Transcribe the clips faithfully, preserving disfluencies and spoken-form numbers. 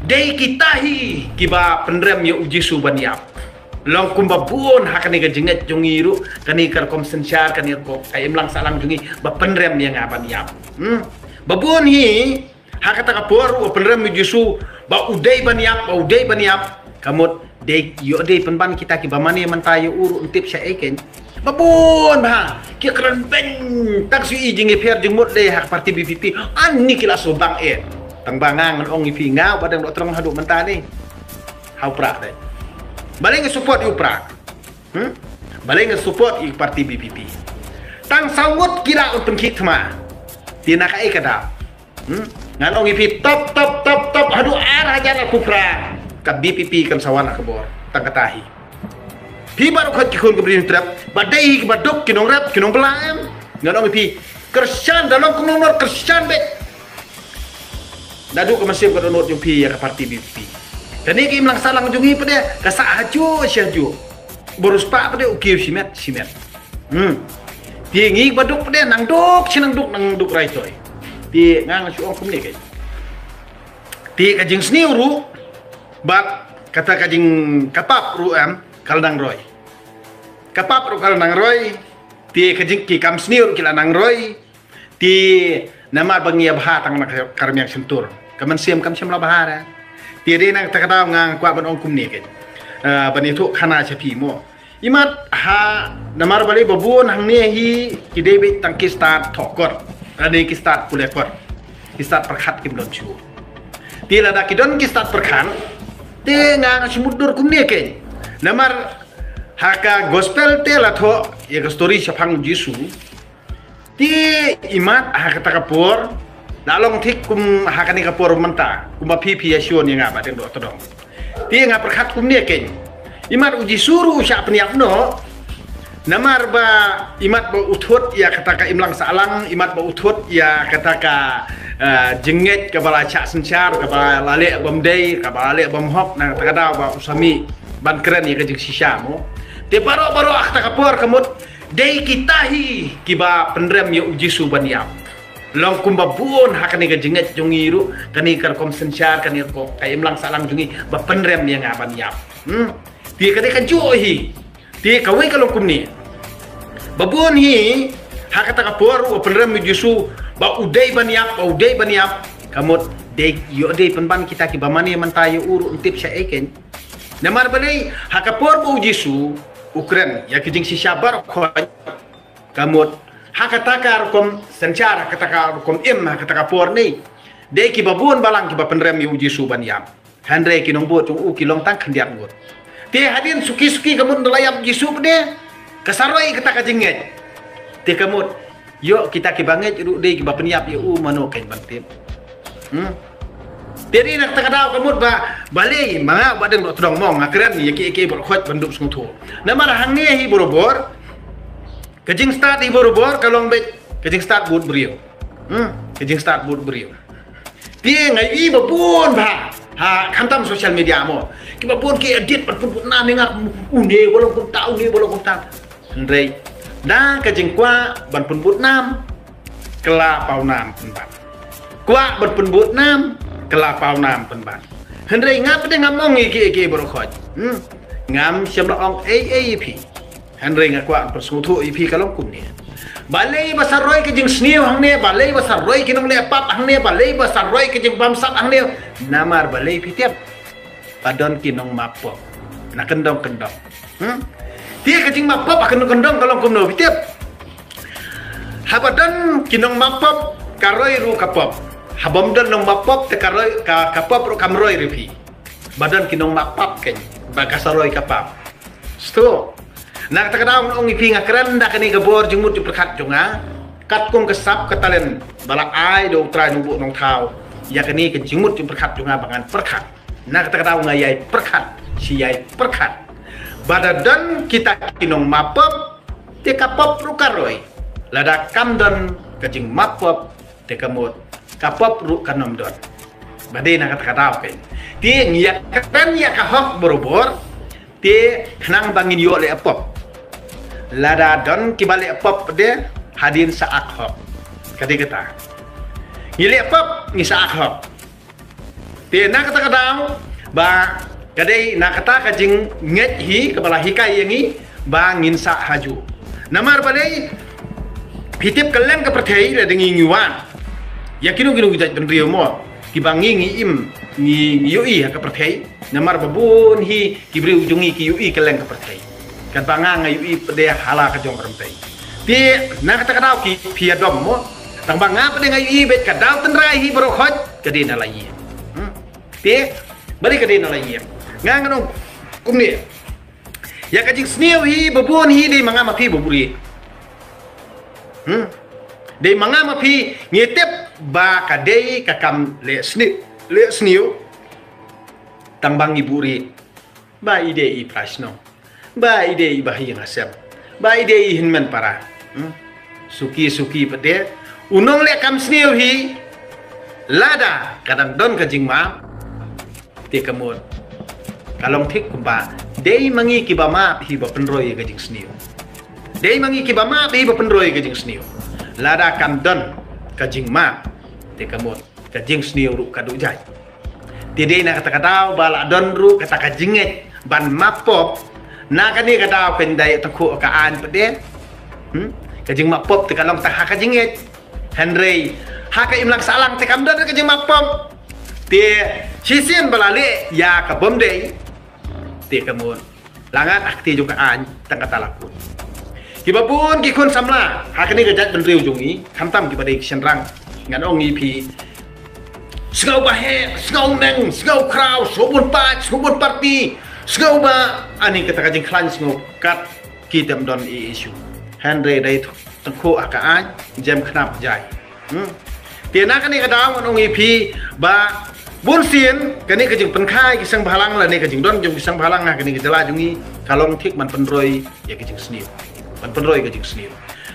Dei kita hi kiba pynrem ïa u Jisu ban ïap. Long kumba bun ha kane ka jingngeit jong ngi ruh, kane ka rukom synshar, kane ka imlang sahlang jong ngi ba pynrem ïa nga ban ïap. Hmm. Ba bun hi ha kata ka por ruh ba pynrem ïa u Jisu ba u dei ban ïap, ba u dei ban ïap. Ka mut dei ïoh dei pynban kita kiba mane mynta ïa u ruh, ym tip sha ei kein. Ba bun bha ki kren beiñ, tang shu i jingïapher jingmut dei ha ka parti B P P. Ani ki la shu bang eh. Tang ba nga ngan ong ïa phi, nga Bah Deng Dohtdong haduh mynta ni ha u Prah dei. Balei nga support ïa u Prah? Hmm? Balei nga support ïa ka parti B P P? Tang saw ngut ki la un pynkhih thma. Te na kaei ka daw? Hmm? Ngan ong ïa phi, top top top top haduh ar hajar arphew phra, ka B P P kan sa wan ha ka bor. Tang kata hi. Phi baroh khoit ki khun ka Bri Hynñiewtrep, ba dei hi kiba duk, ki nongrep, ki nongbylla em? Ngan ong ïa phi, kyrshan, da long kumno nor kyrshan beit. Naduh ka mynsiem ka dohnud jong phi ïa ka parti B P P. Kane ka imlang sahlang jong ngi pat de ka sah hajuh shi hajuh. Ba riewspah pat de u kiew shimet shimet. Hmm. Te ngi ba duk pat de nang duk shi nang duk, nang duk rai toi. Te nga nga shu ong kumne kein. Te ka jingsniew ruh bad kata ka jing, ka pap ruh em, ka la nang roi. Ka pap ruh ka la nang roi. Te ka jing, ki kam sniew ruh ki la nang roi. Te namar ba ngi ïa bha tang na ka, ka rmiang shyntur, ka mynsiem kam shym la bha re. Te dei na kata ka daw nga kwah ban ong kumne kein. Ah, ban ïathuh khana sha phi mo. Imat ha, namar balei ba bun hangne hi ki dei beit tang ki stad thoh kot, lane ki stad pule kot, ki stad pyrkhat kim don shuh. Te lada ki don ki stad pyrkhat, te nga nga shu mutdur kumne kein. Namar ha ka gospel te la thoh ïa ka story shaphang Jisu. Te imat ha kata ka por, la long thik kum ha kane ka por mynta, kumba phi phi ïa shun ïa nga Bah Deng Dohtdong. Te nga pyrkhat kumne kein. Imat u Jisu ruh u shah pynïap noh. Namar ba imat ba u thut ïa kata ka imlang sahlang, imat ba u thut ïa kata ka, eh, jingngeit kaba la shah synshar, kaba la leh bym dei, kaba la leh bym hok, na kata ka daw ba u sa mih ban kren ïa ka jingshisha mo. Te baroh baroh ha kata ka por ka mut dei kita hi kiba pynrem ïa u Jisu ban ïap. Long kumba bun ha kane ka jingngeit jong ngi ruh, kane ka rukom synshar, kane ka rukom, ka imlang sahlang jong ngi ba pynrem ïa nga ban ïap. Hmm. Te ka dei kajuh hi. Te kawei ka long kumne. Ba bun hi ha kata ka por ruh ba pynrem ïa u Jisu ba u dei ban ïap, ba u dei ban ïap. Ka mut dei ïoh dei pynban kita kiba mane mynta ïa u ruh, ym tip sha ei kein. Namar balei, ha ka por ba u Jisu u kren ïa ka jingshisha baroh khoit, ka mut ha kata ka rukom synshar, ha kata ka rukom im, ha kata ka por ne, dei kiba bun balang kiba pynrem ïa u Jisu ban ïap. Hynrei ki nongbud jong u ki long tang khyndiat ngut. Te hadien suki suki ka mut ynda la ïap u Jisu pat de, ka sa roi kata ka jingngeit. Te ka mut ïoh kita kiba ngeit ruh dei kiba pynïap ïa u, mano kein ban tip. Hmm. Te dei na kata ka daw ka mut ba balei ma nga Bah Deng Dohtdong mo nga kren ïa kiei kiei baroh khoit ban dup sngewthuh. Namar hangne hi barabor ka jingstad hi barabor ka long beit ka jingstad bud briew. Hmm, ka jingstad bud briew. Te nga ïohi ba bun bha ha khamtam social media mo, kiba bun ki edit ban pynbud nam ïa nga, une ba long kumta, une ba long kumta. Hynrei da ka jingkwah ban pynbud nam, kylla paw nam pynban. Kwah ban pynbud nam, kylla paw nam pynban. Hynrei nga pat de ngam ong ïa kiei kiei baroh khoit. Hmm. Ngam shym la ong ei ei ïa phi. Hynrei nga kwah ban pynsngewthuh ïa phi ka long kumne. Balei ba sa roi ka jingsniew hangne, balei ba sa roi ki nongleh pap hangne, balei ba sa roi ka jingbamsap hangne. Namar balei phi tip? Ba don ki nongmap pop na kyndong kyndong. Hmm? Te ka jingmap pop ha kyndong kyndong ka long kumno phi tip? Haba don ki nongmap pop ka roi ruh ka pop. Haba ym don nongmap pop te ka roi ka, ka pop ruh kam roi ruh phi. Ba don ki nongmap pop kein ba ka sa roi ka pop. Sto. Na kata ka daw ngan ong ïa phi nga kren da kane ka bor jingmut jingpyrkhat jong nga. Katkum ka sap ka talent ba la ai da U Trai Nongbuh Nongthaw ïa kane ka jingmut jingpyrkhat jong nga ba ngan pyrkhat. Na kata ka daw nga ïai pyrkhat, shi ïai pyrkhat. Ba da don kita ki nongmap pop, te ka pop ruh ka roi. Lada kam don ka jingmap pop, te ka mut ka pop ruh kan ym don. Ba dei na kata ka daw kein. Te ngi ïa kren ïa ka hok barabor, te khnang ba ngin ïoh leh pop. Lada don kiba leh pop de, hadien sa ak hok. Ka dei kata. Ngi leh pop, ngi sa ak hok. Te na kata ka daw ba ka dei na kata ka jingngeit hi kaba la hikai ïa ngi ba ngin sah hajuh. Namar balei? Phi tip, kylleng ka pyrthei lada ngi, ngi wan, ïa kino kino ki jait bynriew mo, kiba ngi, ngi im, ngi, ngi ïohi ha ka pyrthei. Namar ba bun hi ki briew jong ngi ki ïohi kylleng ka pyrthei. Katba nga, nga ïohi pat de ha la ka jong ka rympei. Te na kata ka daw ki, phi ïadom mo. Tang ba nga pat de nga ïohi beit, ka daw tynrai hi baroh khoit ka dei na la ïing. Hmm. Te balei ka dei na la ïing? Nga, ngan ong kumne. Ïa ka jingsniew hi ba bun hi dei ma nga ma phi ba buhrieh. Hmm. Dei ma nga ma phi, ngi tip ba ka dei ka kam leh sniew, leh sniew. Tang ba ngi buhrieh. Ba i dei i phra shnong, ba i dei i bahaïing hasem, ba i dei i hynmen para. Hmm? Suki suki pat de, u nongleh kam sniew hi, lada ka dang don ka jingmap, te ka mut ka long thik kumba dei ma ngi kiba map hi ba pynroi ïa ka jingsniew. Dei ma ngi kiba map hi ba pynroi ïa ka jingsniew. Lada kam don ka jingmap, te ka mut ka jingsniew ruh ka duh jait. Te dei na kata ka daw ba la don ruh kata ka jingngeit ban map pop. Na kane ka daw phin da ïa tyngkhuh ka aiñ pat de. Hmm? Ka jingmap pop te ka long tang ha ka jingngeit. Hynrei ha ka imlang sahlang te kam don ka jingmap pop. Te shisien ba la leh ïa ka bym dei, te ka mut la ngat ha kti jong ka aiñ tang kata la kut. Kiba bun ki khun samla ha kane ka jait bynriew jong ngi, khamtam kiba dei ki shynrang, ngan ong ïa phi, sngew ba heh, sngew neng, sngew khraw, sngew bun paid, sngew bun party, sngew ba ani kata ka jingkhlaiñ, sngew kat ki tem don i issue. Hynrei dei tyngkhuh ha ka aiñ, jem khnap jai. Hmm. Te na kane ka daw ngan ong ïa phi ba bun sien kane ka jingpynkhie ki seng bhalang lane ka jingdon jong ki seng bhalang ha kane ka jylla jong ngi ka long thik ban pynroi ïa ka jingsniew. Ban pynroi ka jingsniew.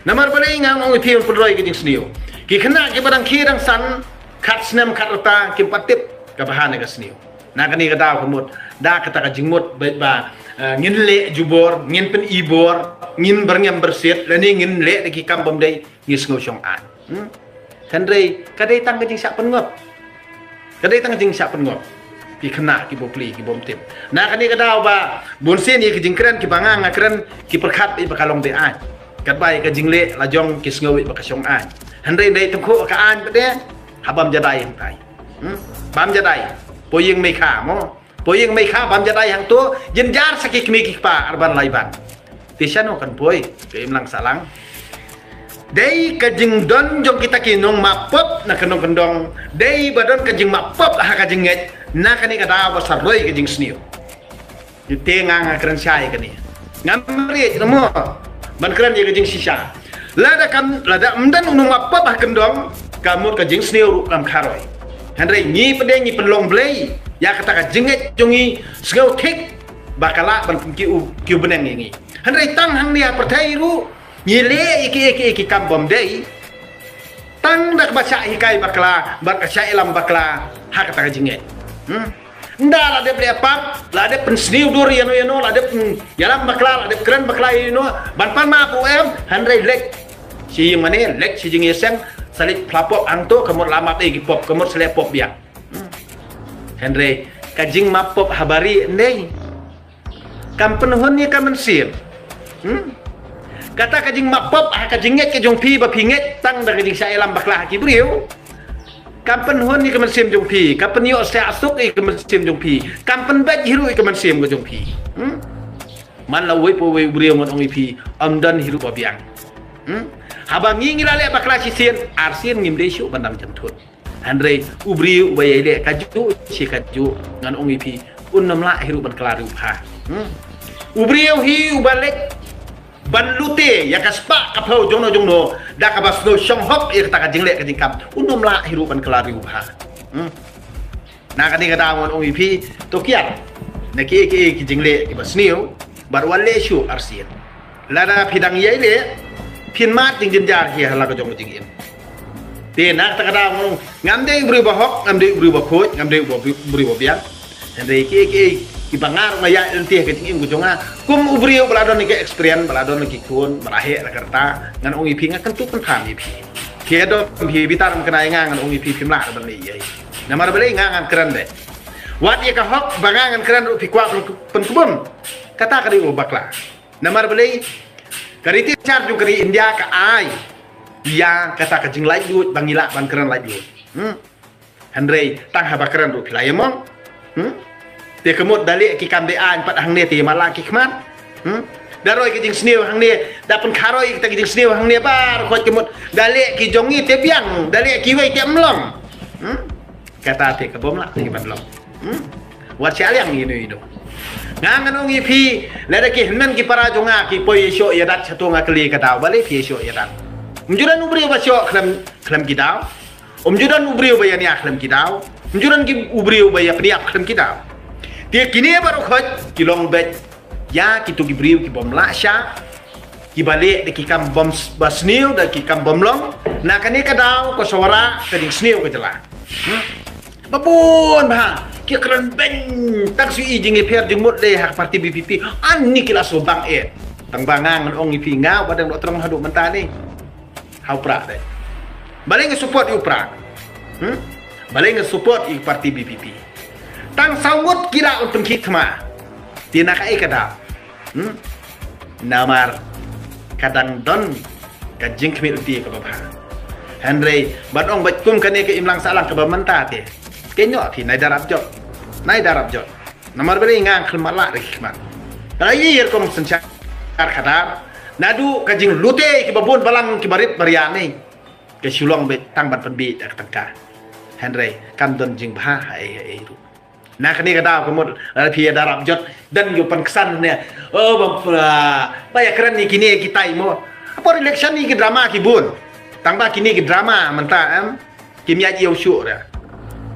Namar balei ngan ong ïa phi ban pynroi ka jingsniew? Ki khynnah kiba dang khie dang san, khat snem khat rta, kim pat tip kaba ha ne ka sniew. Na kane ka daw ka mut da kata ka jingmut ba, ba, eh, ngin leh jubor, ngin pyn-i bor, ngin byrngem byrsiet, lane ngin leh da ki kam bym dei, ngi sngew shong aiñ. Hmm? Hynrei ka dei tang ka jingshah pynngop. Ka dei tang ka jingshah pynngop. Ki khynnah ki bapli ki bym tip. Na kane ka daw ba bun sien ïa ki jingkren kiba nga nga kren ki pyrkhat ba ka long dei aiñ. Katba ïa ka jingleh la jong ki sngew ba ka shong aiñ. Hynrei dei tyngkhuh ka aiñ pat de, ha bam jadai hangtai. Hmm? Bam jadai. Poi ïing mei kha mo. Poi ïing mei kha bam jadai hangto, jynjar sa ki kmie ki kpa ar ban lai ban. Te shano kan poi, ka imlang sahlang. Dei ka jingdon jong kita ki nongmap pop na ka nongkyndong, dei ba don ka jingmap pop ha ka jingngeit, na kane ka daw ba sa roi ka jingsniew. Te nga nga kren shai kane. Ngam riej ruh mo ban kren ïa ka jingshisha. Lada kam, lada ym don u nongmap pop ha kyndong, ka mut ka jingsniew ruh kam kharoi. Hynrei ngi pat de ngi pynlong Blei ïa kata ka jingngeit jong ngi, sngew thik ba ka lah ban pynki u, ki u bneng ïa ngi. Hynrei tang hangne ha pyrthei ruh ngi leh ïa ki, ïa ki, ïa ki kam bym dei. Tang da kaba shah hikai bakla bad ka shah ïalam bakla ha kata ka jingngeit. Hmm? Ynda la dep leh pap, la dep pynsniew dur ïano ïano, la dep, hmm, ïalam bakla, la dep kren bakla ïano, ban pan map ruh em, hynrei leit sha ïing mane, leit sha jingïaseng, sa leit phla pop hangto, ka mut la map ei ki pop, ka mut sa leh pop biang. Hmm. Hynrei ka jingmap pop ha barieh ndei. Kam pynhun ïa ka mynsiem. Hmm? Kata ka jingmap pop ha ka jingngeit ka jong phi ba phi ngeit tang da ka jingshah ïalam bakla ha ki briew. Kam pynhun ïa ka mynsiem jong phi, kam pynïoh shah suk ïa ka mynsiem jong phi, kam pynbeit hi ruh ïa ka mynsiem ka jong phi. Hmm? Man la uwei pa uwei u briew ngan ong ïa phi, ym don hi ruh ba biang. Hmm? Haba ngi ngi la leh bakla shisien, arsien ngim dei shuh ban dang jynthut. Hynrei u briew uba ïai leh kajuh shi kajuh ngan ong ïa phi, un ym lah hi ruh ban kylla riewpha. Hmm? U briew hi uba leit ban lute ïa ka spah ka phew jongno jongno da kaba sngew shong hok ïa kata ka jingleh ka jingkam, un ym lah hi ruh ban kylla riewpha. Hmm? Na kane ka daw ngan ong ïa phi, to kiar na kiei kiei ki jingleh kiba sniew bad wat leh shuh arsien. Lada phi dang ïai leh, phin mad jingjynjar hi ha la ka jong ka jingim. Te na kata ka daw ngan ong, ngam dei u briew ba hok, ngam dei u briew ba khuid, ngam dei u briew ba biang. Hynrei kiei kiei kiba nga ruh nga ïaid lynti ha ka jingim ka jong nga kum u briew ba la don ïa ka experience, ba la don ïa ki khun, ba la heh la ka rta, ngan ong ïa phi, nga kyntu kynpham ïa phi. Ki ïadom phi bitar ym kynai nga, ngan ong ïa phi, phim lah ban leh ei ei. Namar balei? Nga ngan kren de. Wat ïa ka hok ba nga ngan kren ruh phi kwah pyn-, pynkbum. Kata ka dei u bakla. Namar balei ka riti char jong ka ri India ka ai ïa kata ka jinglaitluid ba ngi lah ban kren laitluid. Hmm. Hynrei tang haba kren ruh phi la ïamong. Hmm. Te ka mut da leh ki kam dei aiñ pat hangne te ma la ki khmat. Hmm. Da roi ki jingsniew hangne, da pynkharoi kita ki jingsniew hangne baroh khoit ka mut. Da leh ki jong ngi te biang, da leh kiwei te ym long. Hmm. Kata te ka bym lah te ban long. Hmm. Wat sha liang ïa ino ino. Nga ngan ong ïa phi, lada ki hynmen ki para jong nga ki poi ïa shoh ïa dat sha to nga kylli ka daw balei phi ïa shoh ïa dat. Ym ju don u briew ba shoh khlem, khlem ki daw. Ym ju don u briew ba ïa nia khlem ki daw. Ym ju don ki u briew ba ïa pynïap khlem ki daw. Te kine baroh khoit ki long beit ïa kito ki briew ki bym lah sha, ki ba leh da ki kam bym s-, ba sniew da ki kam bym long. Na kane ka daw ka sawara ka jingsniew ka jylla. Hmm? Ba bun ba ki kren beiñ tang shu i jingïapher jingmut lei ha ka parti B P P. Ani ki la shu bang eh. Tang ba nga ngan ong ïa phi nga ba dang doh trong haduh mynta ni. Ha u Prah dei. Balei nga support ïa u Prah? Hmm? Balei nga support ïa parti B P P? Tang saw ngut ki la un pynkhih thma. Te na kaei ka daw? Hmm? Namar ka dang don ka jingkhmih lynti kaba bha. Hynrei ban ong bad kum kane ka imlang sahlang kaba mynta te. Kynnoh phi nai darap jot. Nai darap jot. Namar balei nga khlem lah ri khmat. Ka ïa ïa kum synshar khadar. Naduh ka jinglute kiba bun balang kiba rit baria ni. Ka shu long beit tang ban pynbeit da ka tyngka. Hynrei kam don jingbha ha ei ha ei ruh. Na kane ka daw ka mut, lada phi ïa darap jot, don ïa u pynksan ne. Oh, ba, ba, ba ïa kren ïa kine kitai mo. Por election ni ki drama ki bun. Tang ba kine ki drama mynta em. Kim ïa ïa u shuh da.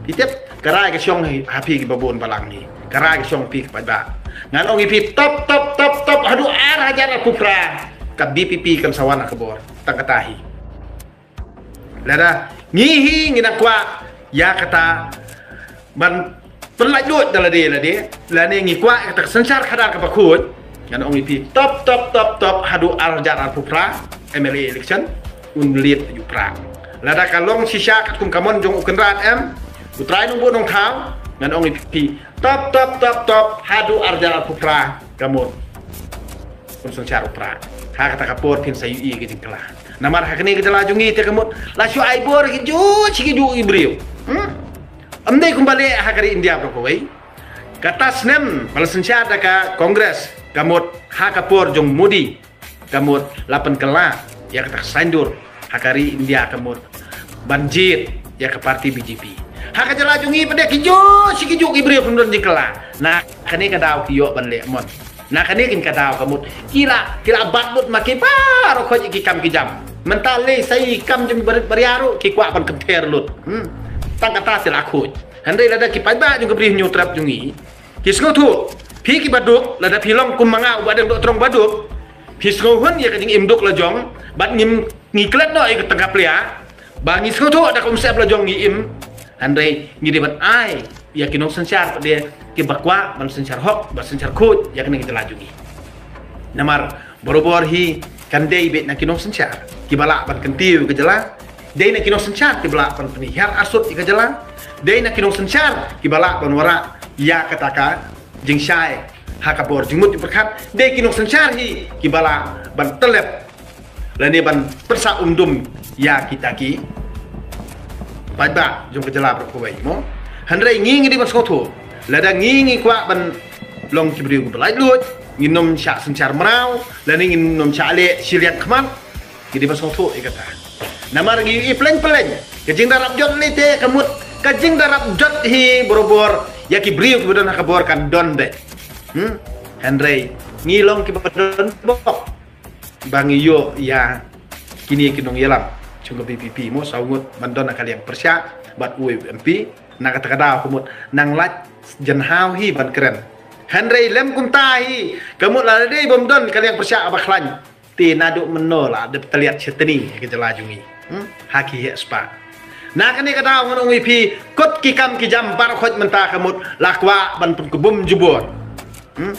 Phi tip, ka rai ka shong hi, ha phi kiba bun balang ni. Ka rai ka shong phi kiba ba. Ngan ong ïa phi top, top, top, top, haduh ar hajar arphew phra. Ka B P P kan sa wan ha ka bor. Tang kata hi. Lada ngi hi ngi nang kwah ïa kata ban pynlait lut da lade lade, lane ngi kwah ïa kata ka synshar khadar kaba khuid. Ngan ong ïa phi top, top, top, top, haduh ar hajar arphew phra M L A election un leit ïa u Prah. Lada ka long shisha katkum ka mon jong u Kynrad em, u Trai Nongbuh Nongthaw, ngan ong ïa phi top, top, top, top, haduh ar hajar arphew phra ka mut. Pun synshar u Prah. Ha kata ka por phin sa ïohi ka jingkylla. Namar ha kane ka jylla jong ngi te ka mut la shu ai bor ki juh shi ki juh ki briew. Hmm? Ym dei kumba leh ha ka ri India baroh kawei. Kata snem ba la synshar da ka Congress ka mut ha ka por jong Modi ka mut la pynkylla ïa kata ka saiñdur ha ka ri India ka mut ban jied ïa ka parti B J P. Ha ka jylla jong ngi pat de ki juh shi ki juh ki briew pynrung jingkylla. Na kane ka daw ki ïoh ban leh mon. Na kane kin ka daw ka mut ki la, ki la bat lut ma ki baroh khoit ki kam ki jam. Mynta lei sa i kam jong barit baria ruh ki kwah ban kynther lut. Hmm. Tang kata te la khuid. Hynrei lada ki paidbah jong ka Bri Hynñiewtrep jong ngi ki sngewthuh. Phi kiba duk, lada phi long kum ma nga uba dang doh trong ba duk. Phi sngewhun ïa ka jingim duk la jong bad ngim, ngi klet noh ïa ka tyngka plia. Ba ngi sngewthuh da ka umsyep la jong ngi im. Hynrei ngi dei ban ai ïa ki nongsynshar pat de kiba kwah ban synshar hok, ban synshar khuid ïa kane ka jylla jong ngi. Namar barobor hi kan dei beit na ki nongsynshar kiba lah ban kyntiew ka jylla. Dei na ki nongsynshar kiba lah ban pynhiar arsut ïa ka jylla. Dei na ki nongsynshar kiba lah ban wanrah ïa kata ka jingshai ha ka bor jingmut jingpyrkhat. Dei ki nongsynshar hi kiba lah ban tyllep lane ban pynsah umdum ïa kita ki paidbah jong ka jylla baroh kawei mo. Hynrei ngi ngi dei ban sngewthuh, lada ngi ngi kwah ban long ki briew kiba laitluid, ngin ym shah synshar mraw lane ngin ym shah leh shiliang khmat. Ngi dei ban sngewthuh ïa kata. Namar ngi ïohi pleng pleng ka jingdarap jot lei te ka mut ka jingdarap jot hi barobor ïa ki briew kiba don ha ka bor kan don de. Hmm? Hynrei ngi long kiba don bok ba ngi ïoh ïa kine ki nongïalam jong ka B P P mo, saw ngut ban don ha ka liang pyrshah bad uwei u M P. Na kata ka daw ka mut nang lait jynhaw hi ban kren. Hynrei lem kumta hi ka mut lada dei bym don ka liang pyrshah ba khlaiñ, te naduh mynno la dep tylliat shatei ka jylla jong ngi. Hmm? Ha ki heh spah. Na kane ka daw ngan ong ïa phi, kut ki kam ki jam baroh khoit mynta ka mut la kwah ban pynkbum jubor. Hmm?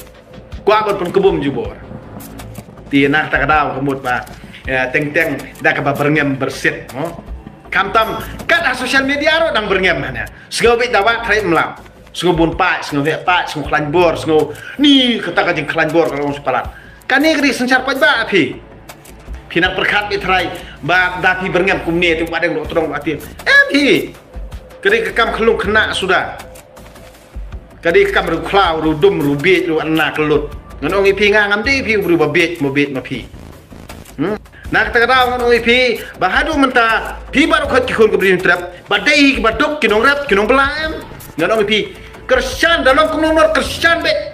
Kwah ban pynkbum jubor. Te na kata ka daw ka mut ba, eh, teng teng da kaba byrngem byrsit mo. Khamtam kat ha social media ruh dang byrngem hana. Sngewbha da wad trai mlam. Sngew bun paid, sngew heh paid, sngew khlaiñ bor, sngew ni kata ka jingkhlaiñ bor ka long shu palat. Kane ka dei synshar paidbah phi. Phi nang pyrkhat beit trai ba da phi byrngem kumne te ba dang doh trong ba tieng. Eh phi. Ka dei ka kam khyllung khynnah suda. Ka dei ka kam riewkhlaw, riewdum, riewbieit, riewna ka lut. Ngan ong ïa phi nga ngam dei phi u briew ba bieit, ba bieit ma phi. Hmm? Na kata ka daw ngan ong ïa phi ba haduh mynta phi baroh khoit ki khun ka Bri Hynñiewtrep ba dei hi kiba duk ki nongrep ki nongbylla em. Ngan ong ïa phi kyrshan da long kumno nor kyrshan beit.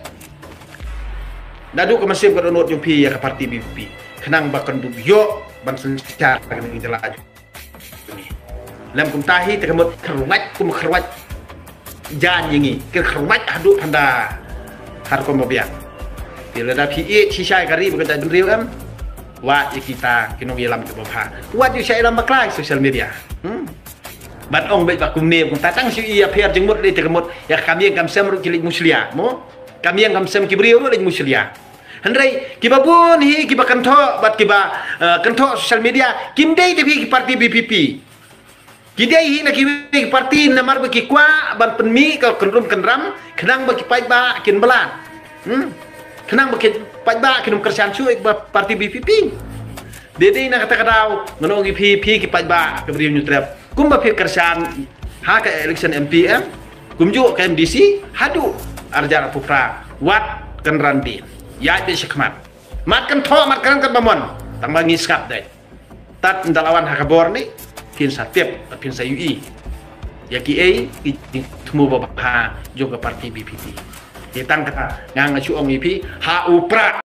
Naduh ka mynsiem ka dohnud jong phi ïa ka party B P P khnang ba kan dup ïoh ban synshar ka jylla jong ngi. Lem kumta hi te ka mut kyrwat kum kyrwat jan ïa ngi, kyrwat haduh phanda har kum ba biang. Te lada phi ïeit shisha ïa ka ri bad ka jaitbynriew em. Wat ïa kita ki nongïalam kiba bha. Wat ïa sha ïalam bakla social media. Hmm. Ban ong beit ba kumne kumta tang shu ïa pher jingmut lei te ka mut ïa ka kam ïing kam sem ruh ki leit mushlia mo. Kam ïing kam sem ki briew ruh leit mushlia. Hynrei kiba bun hi kiba kynthoh bad kiba eh, kynthoh social media kim dei te phi ki party B P P. Ki dei hi na kiwei ki party namar ba ki kwah ban pynmih ka kynrum kynram khnang ba ki paidbah kin bylla. Hmm. Khnang ba ki paidbah kin ym kyrshan shuh ïa ka party B P P. Dei dei na kata ka daw ngan ong ïa phi phi ki paidbah ka Bri Hynñiewtrep. Kumba phi kyrshan ha ka election M P em, kumjuh ka M D C, haduh arhajar arphew phra, wat kynran dien. Ïaid beit shakhmat. Mat kynthoh, mat kren katba mon. Tang ba ngi sngap dei. Tad ynda la wan ha ka bor ni, phin sa tip, phin sa ïohi ïa kiei ki jingthmu ba bha jong ka party B P P. Te tang kata nga nga shu ong ïa phi, ha u Prah.